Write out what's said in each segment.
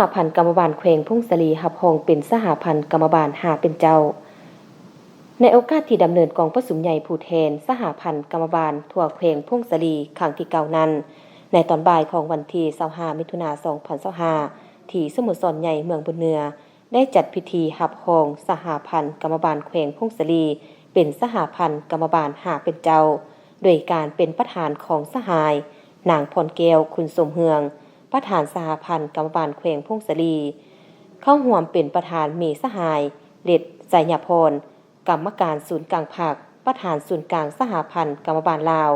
ຫະພັນກຳມະບານແຂວງຜົ້ງສາລີ ຮັບຮອງເປັນສະຫະພັນກຳມະບານຫ້າເປັນເຈົ້າ. ໃນໂອກາດທີ່ດຳເນີນກອງປະຊຸມໃຫຍ່ຜູ້ແທນສະຫະພັນກຳມະບານທົ່ວແຂວງຜົ້ງສາລີ ຄັ້ງທີເກົ້ານັ້ນ, ໃນຕອນບ່າຍຂອງວັນທີຊາວຫ້າ ມິຖຸນາ ສອງພັນຊາວຫ້າ ທີ່ສະໂມສອນໃຫຍ່ເມືອງບຸນເໜືອ ໄດ້ຈັດພິທີຮັບຮອງສະຫະພັນກຳມະບານແຂວງຜົ້ງສາລີ ເປັນສະຫະພັນກຳມະບານຫ້າເປັນເຈົ້າ, ໂດຍການເປັນປະທານຂອງສະຫາຍ ນາງ ພອນແກ້ວ ຄຸນສົມເຮືອງ, ປະທານສະຫະພັນກຳມະບານແຂວງຜົ້ງສາລີ. ເຂົ້າຮ່ວມເປັນປະທານມີສະຫາຍ ເລັດ ໄຊຍະພອນ, ກຳມະການສູນກາງພັກ, ປະທານສູນກາງສະຫະພັນກຳມະບານລາວ,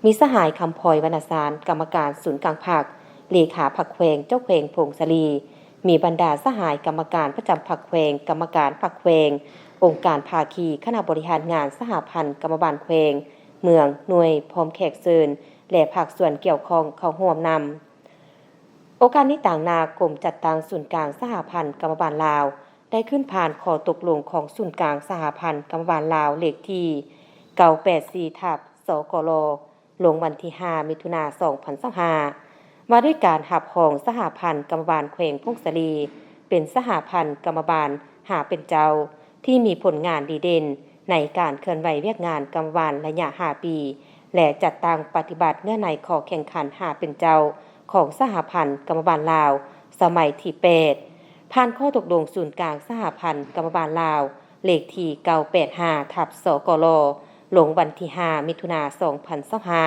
ມີສະຫາຍ ຄຳພອຍ ວັນນະຊານ, ກຳມະການສູນກາງພັກ, ເລຂາພັກແຂວງ, ເຈົ້າແຂວງຜົ້ງສາລີ, ມີບັນດາສະຫາຍກຳມະການປະຈຳພັກແຂວງ, ກຳມະການພັກແຂວງ, ອົງການພາຄີ, ຄະນະບໍລິຫານງານສະຫະພັນກຳມະບານແຂວງ, ເມືອງ, ໜ່ວຍ, ພ້ອມແຂກເຊີນ ແລະ ພາກສ່ວນກ່ຽວຂ້ອງເຂົ້າຮ່ວມນຳ. ໂອກາດນີ້, ຕາງໜ້າກົມຈັດຕັ້ງສູນກາງສະຫະພັນກຳມະບານລາວ ໄດ້ຂຶ້ນຜ່ານຂໍ້ຕົກລົງຂອງສູນກາງສະຫະພັນກຳມະບານລາວ ເລກທີເກົ້າແປດສີ່ ທັບ ສກລ ລົງວັນທີຫ້າ ມິຖຸນາ ສອງພັນຊາວຫ້າ ວ່າດ້ວຍການຮັບຮອງສະຫະພັນກຳມະບານແຂວງຜົ້ງສາລີ ເປັນສະຫະພັນກຳມະບານຫ້າເປັນເຈົ້າ ທີ່ມີຜົນງານດີເດັ່ນໃນການເຄື່ອນໄຫວວຽກງານກຳມະບານໄລຍະຫ້າປີ ແລະ ຈັດຕັ້ງປະຕິບັດເນື້ອໃນຂໍ້ແຂ່ງຂັນຫ້າເປັນເຈົ້າຂອງສະຫະພັນກຳມະບານລາວ ສະໄໝທີແປດ ຜ່ານຂໍ້ຕົກລົງສູນກາງສະຫະພັນກຳມະບານລາວ ເລກທີເກົ້າແປດຫ້າ ທັບ ສກລ ລົງວັນທີຫ້າ ມິຖຸນາ ສອງພັນຊາວຫ້າ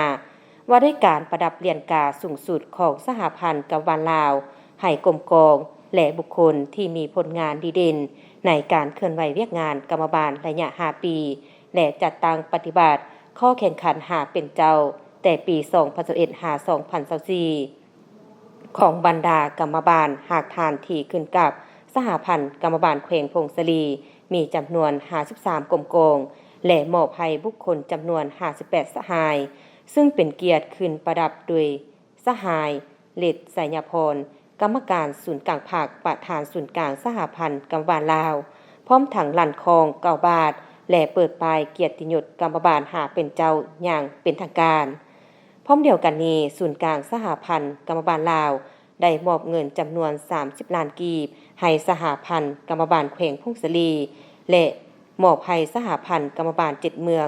ວ່າດ້ວຍການປະດັບຫຼຽນກາສູງສຸດຂອງສະຫະພັນກຳມະບານລາວ ໃຫ້ກົມກອງ ແລະ ບຸກຄົນທີ່ມີຜົນງານດີເດັ່ນໃນການເຄື່ອນໄຫວວຽກງານກຳມະບານໄລຍະຫ້າປີ ແລະ ຈັດຕັ້ງປະຕິບັດຂໍ້ແຂ່ງຂັນຫ້າເປັນເຈົ້າ ແຕ່ປີສອງພັນຊາວເອັດ ຫາ ສອງພັນຊາວສີ່ ຂອງບັນດາກຳມະບານຮາກຖານທີ່ຂຶ້ນກັບສະຫະພັນກຳມະບານແຂວງຜົ້ງສາລີ ມີຈຳນວນຫ້າສິບສາມກົມກອງ ແລະ ມອບໃຫ້ບຸກຄົນຈຳນວນຫ້າສິບແປດສະຫາຍ, ຊຶ່ງເປັນກຽດຂຶ້ນປະດັບໂດຍສະຫາຍ ເລັດ ໄຊຍະພອນ, ກຳມະການສູນກາງພັກ, ປະທານສູນກາງສະຫະພັນກຳມະບານລາວ, ພ້ອມທັງລັ່ນຄ້ອງເກົ້າບາດ ແລະ ເປີດປ້າຍກຽດຕິຍົດກຳມະບານຫ້າເປັນເຈົ້າຢ່າງເປັນທາງການ. ພ້ອມດຽວກັນນີ້, ສູນກາງສະຫະພັນກຳມະບານລາວ ໄດ້ມອບເງິນຈຳນວນສາມສິບລ້ານກີບ ໃຫ້ສະຫະພັນກຳມະບານແຂວງຜົ້ງສາລີ ແລະ ມອບໃຫ້ສະຫະພັນກຳມະບານເຈັດເມືອງ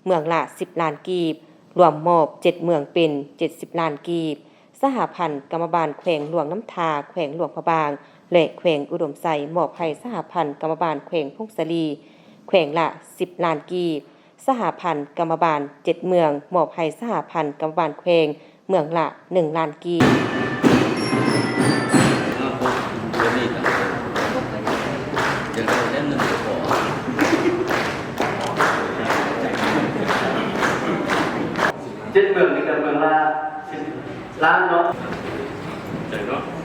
ເມືອງລະສິບລ້ານກີບ, ລວມມອບເຈັດເມືອງເປັນເຈັດສິບລ້ານກີບ. ສະຫະພັນກຳມະບານແຂວງຫຼວງນ້ຳທາ, ແຂວງຫຼວງພະບາງ ແລະ ແຂວງອຸດົມໄຊ ມອບໃຫ້ສະຫະພັນກຳມະບານແຂວງຜົ້ງສາລີ ແຂວງລະສິບລ້ານກີບ. ສະຫະພັນກຳມະບານເຈັດເມືອງ ມອບໃຫ້ສະຫະພັນກຳມະບານແຂວງ ເມືອງລະໜຶ່ງລ້ານກີບ. ເຈັດເມືອງນີ້ກໍເມືອງລະສິບລ້ານເນາະ.